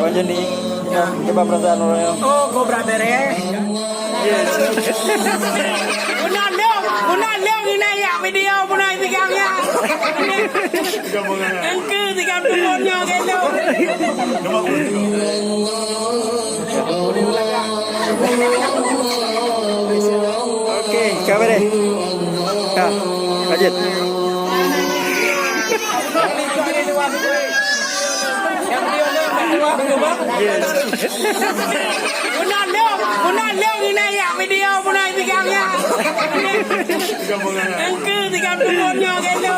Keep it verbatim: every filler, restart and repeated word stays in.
Jadi, ya, coba perasaan orang yang Oh, kobra bere. Yes. Guna lông, guna lông ini ya video guna tiga ya. Engke tiga puluh nyo gitu. Oke, coba deh. Ha, lanjut. Guna lông, guna lông ini ya video guna tiga ya. Engke tiga puluh nyo gitu.